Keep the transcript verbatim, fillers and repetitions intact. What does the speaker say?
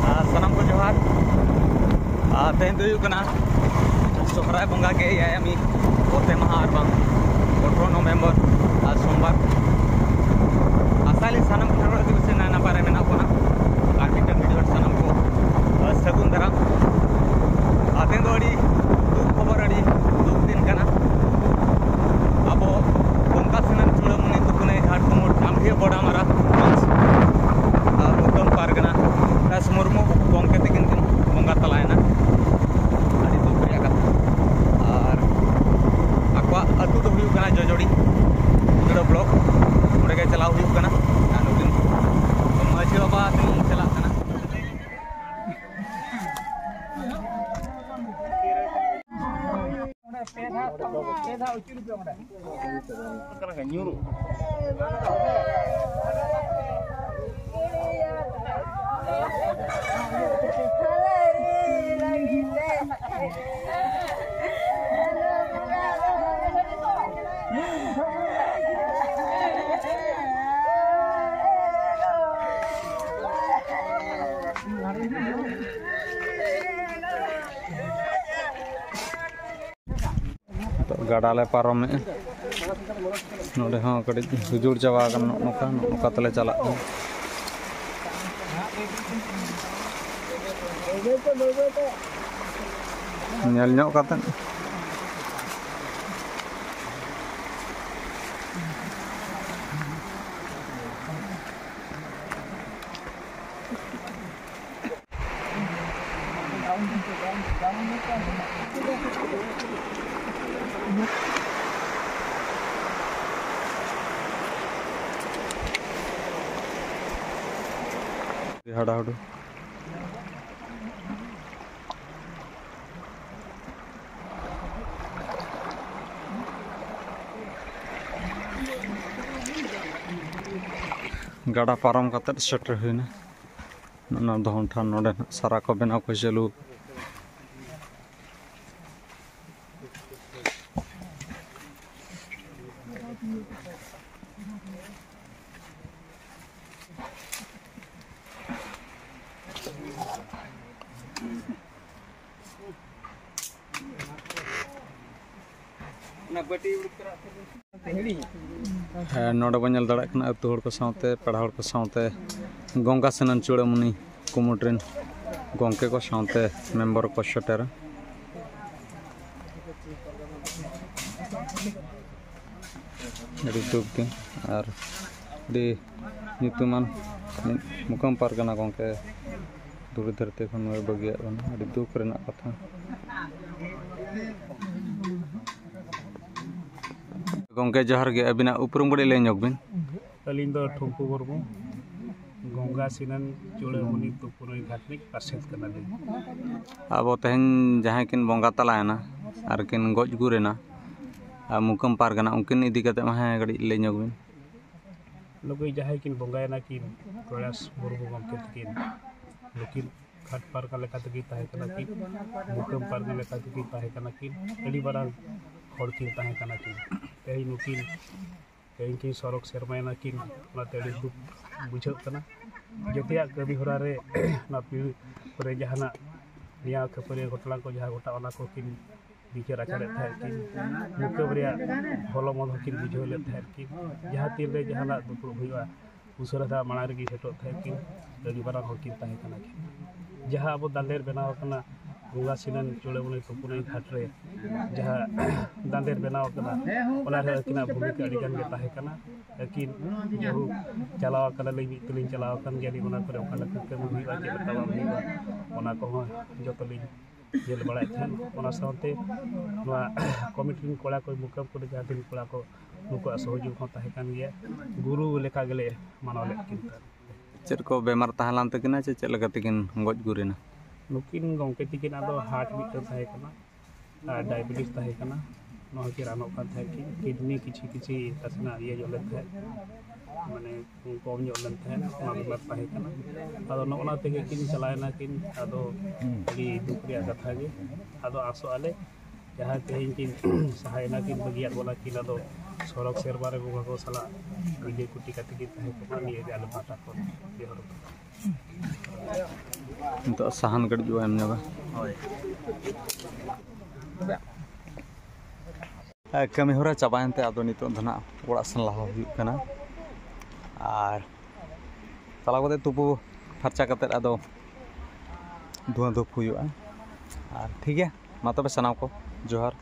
ᱟᱨ ᱥᱟᱱᱟᱢ ᱠᱚ ᱡᱚᱦᱟᱨ᱾ ᱟᱨ ᱛᱮᱦᱮᱧ ᱫᱚ ᱦᱩᱭᱩᱜ ᱠᱟᱱᱟ ᱥᱚᱦᱨᱟᱭ ᱵᱚᱸᱜᱟ ᱜᱮ ᱮᱭᱟᱭᱟᱢᱤ ᱚᱛᱮ ᱢᱟᱦᱟ ᱟᱨ ᱵᱟᱝ ᱟᱴᱷᱨᱚ ᱱᱚᱵᱷᱮᱢᱵᱚᱨ ᱟᱨ ᱥᱳᱢᱵᱟᱨ᱾ ᱟᱥᱟᱭᱟᱞᱤᱧ ᱥᱟᱱᱟᱢ ᱠᱚ ᱦᱚᱲ ᱟᱹᱰᱤ ᱵᱮᱥ ᱱᱟᱭ ᱱᱟᱯᱟᱭ ᱨᱮ ᱢᱮᱱᱟᱜ ᱵᱚᱱᱟ᱾ ᱟᱨ ᱢᱤᱫᱴᱮᱱ ᱵᱷᱤᱰᱤᱭᱳ ᱥᱟᱱᱟᱢ ᱠᱚ, ᱟᱨ ᱥᱟᱹᱜᱩᱱ ᱫᱟᱨᱟᱢ᱾ ᱟᱨ ᱛᱮᱦᱮᱧ ᱫᱚ ᱟᱹᱰᱤ ᱫᱩᱠ ᱠᱷᱚᱵᱚᱨ, ᱟᱹᱰᱤ ᱫᱩᱠ ᱫᱤᱱ ᱠᱟᱱᱟ᱾ ᱟᱵᱚ ᱠᱚᱝᱠᱟ ᱥᱮᱱᱟᱜ ᱪᱩᱲᱟᱹᱢᱩᱱᱤ ᱛᱩᱠᱩᱱᱟᱹᱭ ᱜᱷᱟᱴ ᱠᱩᱢᱩᱴ ᱡᱟᱢᱰᱤᱦᱟᱹ ᱵᱚᱰᱟᱢᱟᱨᱟ ᱟᱨ ᱩᱛᱟᱹᱢ ᱯᱟᱨᱜᱟᱱᱟ ᱨᱟᱡᱽ ᱢᱩᱨᱢᱩ ᱜᱚᱢᱠᱮ ᱛᱟᱹᱠᱤᱱ ᱠᱤᱱ ᱵᱚᱸᱜᱟ ᱛᱟᱞᱟᱭᱮᱱᱟ᱾ ᱟᱹᱰᱤ ᱫᱩᱠ ᱨᱮᱭᱟᱜ ᱠᱟᱛᱷᱟ᱾ ᱟᱨ ᱟᱠᱚᱣᱟᱜ ᱟᱹᱛᱩ ᱫᱚ ᱦᱩᱭᱩᱜ ᱠᱟᱱᱟ ᱡᱚᱡᱚᱲᱤ, ᱩᱡᱽᱲᱟ ᱵᱞᱚᱠ᱾ ᱚᱸᱰᱮ ᱜᱮ ᱪᱟᱞᱟᱣ ᱦᱩᱭᱩᱜ ᱠᱟᱱᱟ᱾ ᱟᱨ ᱱᱩᱠᱤᱱ ᱢᱟᱹᱡᱷᱤ ᱵᱟᱵᱟ ᱟᱛᱮ ᱞᱤᱧ ᱪᱟᱞᱟᱜ ᱠᱟᱱᱟ᱾ ᱚᱸᱰᱮ ᱯᱮ ᱫᱷᱟᱣ, ᱯᱮ ᱫᱷᱟᱣ ᱟᱹᱪᱩᱨ ᱯᱮ ᱚᱸᱰᱮ᱾ ᱧᱩᱨᱩᱜ᱾ ᱛᱚ, ᱜᱟᱰᱟ ᱞᱮ ᱯᱟᱨᱚᱢᱮᱜᱼᱟ᱾ ᱱᱚᱰᱮ ᱦᱚᱸ ᱠᱟᱹᱴᱤᱡ ᱩᱡᱟᱹᱲ ᱪᱟᱵᱟ ᱟᱠᱟᱱᱟ᱾ ᱱᱚᱜᱼᱚ ᱱᱚᱝᱠᱟ, ᱱᱚᱜᱼᱚ ᱱᱚᱝᱠᱟ ᱛᱮᱞᱮ ᱪᱟᱞᱟᱜ ᱠᱟᱱᱟ᱾ ᱧᱮᱞ ᱧᱚᱜ ᱠᱟᱛᱮᱫ᱾ ᱦᱟᱰᱟᱦᱩᱰᱩ᱾ ᱜᱟᱰᱟ ᱯᱟᱨᱚᱢ ᱠᱟᱛᱮᱫ ᱥᱮᱴᱮᱨ ᱦᱩᱭᱱᱟ᱾ ᱱᱚᱣᱟ ᱫᱚᱦᱚᱱ ᱴᱷᱟᱶ, ᱱᱚᱰᱮ ᱱᱟᱜ ᱥᱟᱨᱟ ᱠᱚ ᱵᱮᱱᱟᱣ ᱠᱚ ᱪᱟᱹᱞᱩ᱾ ᱦᱮᱸ, ᱱᱚᱰᱮ ᱵᱚᱱ ᱧᱮᱞ ᱫᱟᱲᱮᱭᱟᱜ ᱠᱟᱱᱟ ᱟᱹᱛᱩ ᱦᱚᱲ ᱠᱚ ᱥᱟᱶᱛᱮ, ᱯᱮᱲᱟ ᱦᱚᱲ ᱠᱚ ᱥᱟᱶᱛᱮ ᱜᱚᱝᱜᱟ ᱥᱮᱱᱟᱱ ᱪᱩᱲᱟᱹᱢᱩᱱᱤ ᱠᱩᱢᱩᱴ ᱨᱮᱱ ᱜᱚᱝᱠᱮ ᱠᱚ ᱥᱟᱶᱛᱮ ᱢᱮᱢᱵᱟᱨ ᱠᱚ ᱥᱮᱴᱮᱨᱟ᱾ ᱟᱹᱰᱤ ᱫᱩᱠ ᱜᱮ ᱟᱨ ᱟᱹᱰᱤ ᱧᱩᱛᱩᱢᱟᱱ ᱢᱤᱫ ᱢᱩᱠᱟᱹᱢ ᱯᱟᱨᱜᱟᱱᱟ ᱜᱚᱝᱠᱮ ᱫᱷᱩᱲᱤ ᱫᱷᱟᱹᱨᱛᱤ ᱠᱷᱚᱱ ᱱᱩᱭ ᱵᱟᱹᱜᱤᱭᱟᱜ ᱵᱚᱱᱟ᱾ ᱟᱹᱰᱤ ᱫᱩᱠ ᱨᱮᱱᱟᱜ ᱠᱟᱛᱷᱟ᱾ ᱜᱚᱝᱠᱮ ᱡᱚᱦᱟᱨ ᱜᱮ, ᱟᱹᱵᱤᱱᱟᱜ ᱩᱯᱨᱩᱢ ᱠᱟᱹᱴᱤᱡ ᱞᱟᱹᱭ ᱧᱚᱜ ᱵᱤᱱ᱾ ᱟᱹᱞᱤᱧ ᱫᱚ ᱴᱷᱩᱢᱯᱩ ᱢᱩᱨᱢᱩ, ᱜᱚᱝᱜᱟ ᱥᱤᱱᱟᱱ ᱪᱩᱲᱟᱹᱢᱩᱱᱤ ᱛᱩᱯᱩᱱᱩᱭ ᱜᱷᱟᱴ ᱨᱤᱱᱤᱡ ᱯᱟᱨᱥᱮᱛ ᱠᱟᱱᱟᱞᱤᱧ᱾ ᱟᱵᱚ ᱛᱮᱦᱮᱧ ᱡᱟᱦᱟᱸᱭ ᱠᱤᱱ ᱵᱚᱸᱜᱟ ᱛᱟᱞᱟᱭᱮᱱᱟ ᱟᱨ ᱠᱤᱱ ᱜᱚᱡ ᱜᱩᱨ ᱮᱱᱟ, ᱟᱨ ᱢᱩᱠᱟᱹᱢ ᱯᱟᱨᱜᱟᱱᱟ, ᱩᱱᱠᱤᱱ ᱤᱫᱤ ᱠᱟᱛᱮ ᱢᱟ ᱦᱮᱸ ᱠᱟᱹᱴᱤᱡ ᱞᱟᱹᱭ ᱧᱚᱜ ᱵᱤᱱ᱾ ᱱᱩᱠᱩ ᱡᱟᱦᱟᱸᱭ ᱠᱤᱱ ᱵᱚᱸᱜᱟᱭᱮᱱᱟ ᱠᱤᱱ ᱠᱚᱭᱞᱟᱥ ᱢᱩᱨᱢᱩ ᱜᱚᱢᱠᱮ ᱛᱟᱹᱠᱤᱱ, ᱱᱩᱠᱤᱱ ᱜᱷᱟᱴ ᱯᱟᱨᱜᱟᱱᱟ ᱞᱮᱠᱟ ᱛᱮᱜᱮ ᱛᱟᱦᱮᱸ ᱠᱟᱱᱟ ᱠᱤᱱ, ᱢᱩᱠᱟᱹᱢ ᱯᱟᱨᱜᱟᱱᱟ ᱞᱮᱠᱟ ᱛᱮᱜᱮ ᱛᱟᱦᱮᱸ ᱠᱟᱱᱟ ᱠᱤᱱ, ᱟᱹᱰᱤ ᱢᱟᱨᱟᱝ ᱦᱚᱲ ᱠᱤᱱ ᱛᱟᱦᱮᱸ ᱠᱟᱱᱟ ᱠᱤᱱ᱾ ᱛᱮᱦᱮᱧ ᱱᱩᱠᱤᱱ, ᱛᱮᱦᱮᱧ ᱠᱤᱱ ᱥᱚᱨᱚᱜᱽ ᱥᱮᱨᱢᱟᱭᱮᱱᱟ ᱠᱤᱱ, ᱚᱱᱟᱛᱮ ᱟᱹᱰᱤ ᱫᱩᱠ ᱵᱩᱡᱷᱟᱹᱜ ᱠᱟᱱᱟ᱾ ᱡᱚᱛᱚᱭᱟᱜ ᱠᱟᱹᱢᱤ ᱦᱚᱨᱟ ᱨᱮ ᱱᱚᱣᱟ ᱯᱤᱲ ᱠᱚᱨᱮ ᱡᱟᱦᱟᱱᱟᱜ ᱱᱤᱭᱟᱹ ᱠᱷᱟᱹᱯᱟᱹᱨᱤ ᱜᱷᱚᱴᱚᱱᱟ ᱠᱚ, ᱡᱟᱦᱟᱸ ᱜᱷᱚᱴᱟᱣ, ᱚᱱᱟ ᱠᱚ ᱠᱤᱱ ᱵᱤᱪᱟᱹᱨ ᱟᱪᱟᱨᱮᱫ ᱛᱟᱦᱮᱸᱫ ᱠᱤᱱ, ᱢᱩᱠᱟᱹᱢ ᱨᱮᱭᱟᱜ ᱵᱷᱚᱞᱚ ᱢᱚᱱᱫᱚ ᱠᱤᱱ ᱵᱩᱡᱷᱟᱹᱣ ᱞᱮᱫ ᱛᱟᱦᱮᱸᱫ ᱠᱤᱱ᱾ ᱡᱟᱦᱟᱸ ᱛᱤᱱ ᱨᱮ ᱡᱟᱦᱟᱱᱟᱜ ᱫᱩᱯᱲᱩᱵ ᱦᱩᱭᱩᱜᱼᱟ, ᱩᱥᱟᱹᱨᱟ ᱫᱷᱟᱨᱟ ᱢᱟᱲᱟᱝ ᱨᱮᱜᱮ ᱥᱮᱴᱮᱨᱚᱜ ᱛᱟᱦᱮᱸᱫ ᱠᱤᱱ᱾ ᱟᱹᱰᱤ ᱢᱟᱨᱟᱝ ᱦᱚᱲ ᱠᱤᱱ ᱛᱟᱦᱮᱸ ᱠᱟᱱᱟ ᱠᱤᱱ᱾ ᱡᱟᱦᱟᱸ ᱟᱵᱚ ᱫᱟᱸᱫᱮᱨ ᱵᱮᱱᱟᱣ ᱟᱠᱟᱱᱟ ᱜᱚᱝᱜᱟ ᱥᱤᱱᱟᱱ ᱪᱩᱲᱟᱹᱢᱩᱱᱤ ᱛᱩᱯᱩᱱᱟᱹᱭ ᱜᱷᱟᱴ ᱨᱮ, ᱡᱟᱦᱟᱸ ᱫᱟᱸᱫᱮᱨ ᱵᱮᱱᱟᱣ ᱟᱠᱟᱱᱟ, ᱚᱱᱟ ᱨᱮ ᱟᱹᱠᱤᱱᱟᱜ ᱵᱷᱩᱢᱤᱠᱟ ᱟᱹᱰᱤ ᱜᱟᱱ ᱜᱮ ᱛᱟᱦᱮᱸ ᱠᱟᱱᱟ᱾ ᱟᱹᱠᱤᱱ ᱡᱟᱭᱦᱳᱠ ᱪᱟᱞᱟᱣ ᱟᱠᱟᱱᱟᱞᱤᱧ, ᱢᱤᱫ ᱛᱮᱞᱤᱧ ᱪᱟᱞᱟᱣ ᱟᱠᱟᱱ ᱜᱮᱭᱟᱞᱤᱧ, ᱚᱱᱟ ᱠᱚᱨᱮ ᱚᱠᱟ ᱞᱮᱠᱟ ᱠᱟᱹᱢᱤ ᱦᱩᱭᱩᱜᱼᱟ, ᱪᱮᱫ ᱞᱮᱠᱟ ᱵᱟᱝ ᱦᱩᱭᱩᱜᱼᱟ, ᱚᱱᱟ ᱠᱚᱦᱚᱸ ᱡᱚᱛᱚ ᱞᱤᱧ ᱧᱮᱞ ᱵᱟᱲᱟᱭᱮᱫ ᱛᱟᱦᱮᱸᱫ᱾ ᱚᱱᱟ ᱥᱟᱶᱛᱮ ᱱᱚᱣᱟ ᱠᱚᱢᱤᱴᱤ ᱨᱮᱱ ᱠᱚᱲᱟ ᱠᱚ, ᱢᱩᱠᱟᱹᱢ ᱠᱚᱨᱮ ᱡᱟᱦᱟᱸ ᱛᱤᱱ ᱠᱚᱲᱟ ᱠᱚ, ᱱᱩᱠᱩᱣᱟᱜ ᱥᱚᱦᱚᱡᱳᱜᱽ ᱦᱚᱸ ᱛᱟᱦᱮᱸ ᱠᱟᱱ ᱜᱮᱭᱟ᱾ ᱜᱩᱨᱩ ᱞᱮᱠᱟ ᱜᱮᱞᱮ ᱢᱟᱱᱟᱣ ᱞᱮᱫ ᱠᱤᱱ ᱛᱟᱦᱮᱸᱫ᱾ ᱪᱮᱫ ᱠᱚ ᱵᱮᱢᱟᱨ ᱛᱟᱦᱮᱸ ᱞᱮᱱ ᱛᱟᱹᱠᱤᱱᱟ ᱪᱮ ᱪᱮᱫ ᱞᱮᱠᱟ ᱛᱮᱠᱤᱱ ᱜᱚᱡ ᱜᱩᱨ ᱮᱱᱟ? ᱱᱩᱠᱤᱱ ᱜᱚᱢᱠᱮ ᱛᱤᱠᱤᱱᱟᱜ ᱫᱚ ᱦᱟᱨᱴ ᱢᱤᱫᱴᱟᱝ ᱛᱟᱦᱮᱸ ᱠᱟᱱᱟ ᱟᱨ ᱰᱟᱭᱟᱵᱮᱴᱤᱥ ᱛᱟᱦᱮᱸ ᱠᱟᱱᱟ᱾ ᱱᱚᱣᱟ ᱦᱚᱸᱠᱤᱱ ᱨᱟᱱᱚᱜ ᱠᱟᱱ ᱛᱟᱦᱮᱸᱫ ᱠᱤᱱ, ᱠᱤᱰᱱᱤ ᱠᱤᱪᱷᱤ ᱠᱤᱪᱷᱤ ᱱᱟᱥᱮᱱᱟᱜ ᱤᱭᱟᱹ ᱧᱚᱜ ᱞᱮᱱ ᱛᱟᱦᱮᱸᱫ, ᱢᱟᱱᱮ ᱠᱚᱢ ᱧᱚᱜ ᱞᱮᱱ ᱛᱟᱦᱮᱸᱫ, ᱚᱱᱟ ᱵᱮᱢᱟᱨ ᱛᱟᱦᱮᱸ ᱠᱟᱱᱟ᱾ ᱟᱫᱚ ᱱᱚᱜᱼᱚ ᱱᱟ ᱛᱮᱜᱮ ᱠᱤᱱ ᱪᱟᱞᱟᱣᱮᱱᱟ ᱠᱤᱱ᱾ ᱟᱫᱚ ᱟᱹᱰᱤ ᱫᱩᱠ ᱨᱮᱭᱟᱜ ᱠᱟᱛᱷᱟ ᱜᱮ᱾ ᱟᱫᱚ ᱟᱥᱚᱜ ᱟᱞᱮ ᱡᱟᱦᱟᱸᱭ ᱛᱮᱦᱮᱧ ᱠᱤᱱ ᱥᱟᱦᱟᱭᱮᱱᱟ ᱠᱤᱱ, ᱵᱟᱹᱜᱤᱭᱟᱫ ᱵᱚᱱᱟ ᱠᱤᱱ, ᱟᱫᱚ ᱥᱚᱲᱚᱠ ᱥᱮᱨᱢᱟ ᱨᱮ ᱵᱚᱸᱜᱟ ᱠᱚ ᱥᱟᱞᱟᱜ ᱨᱤᱞᱟᱹ ᱠᱩᱴᱤ ᱠᱟᱛᱮ ᱜᱮ ᱛᱟᱦᱮᱸ ᱠᱚᱜ ᱢᱟ, ᱱᱤᱭᱟᱹ ᱜᱮ ᱟᱞᱮ ᱯᱟᱦᱴᱟ ᱠᱷᱚᱱ ᱡᱚᱦᱟᱨ ᱫᱚ᱾ ᱱᱤᱛᱚᱜ ᱥᱟᱦᱟᱱ ᱠᱟᱹᱴᱤᱡ ᱵᱚ ᱮᱢ ᱧᱚᱜᱟ᱾ ᱦᱳᱭ᱾ ᱠᱟᱹᱢᱤ ᱦᱚᱨᱟ ᱪᱟᱵᱟᱭᱮᱱ ᱛᱮ ᱟᱫᱚ ᱱᱤᱛᱚᱜ ᱫᱚ ᱱᱟᱜ ᱚᱲᱟᱜ ᱥᱮᱱ ᱞᱟᱦᱟ ᱦᱩᱭᱩᱜ ᱠᱟᱱᱟ᱾ ᱟᱨ ᱪᱟᱞᱟᱣ ᱠᱟᱛᱮ ᱛᱩᱯᱩ ᱯᱷᱟᱨᱪᱟ ᱠᱟᱛᱮ ᱟᱫᱚ ᱫᱷᱩᱣᱟᱹ ᱫᱷᱩᱯ ᱦᱩᱭᱩᱜᱼᱟ᱾ ᱟᱨ ᱴᱷᱤᱠ ᱜᱮᱭᱟ, ᱢᱟ ᱛᱚᱵᱮ ᱥᱟᱱᱟᱢ ᱠᱚ ᱡᱚᱦᱟᱨ᱾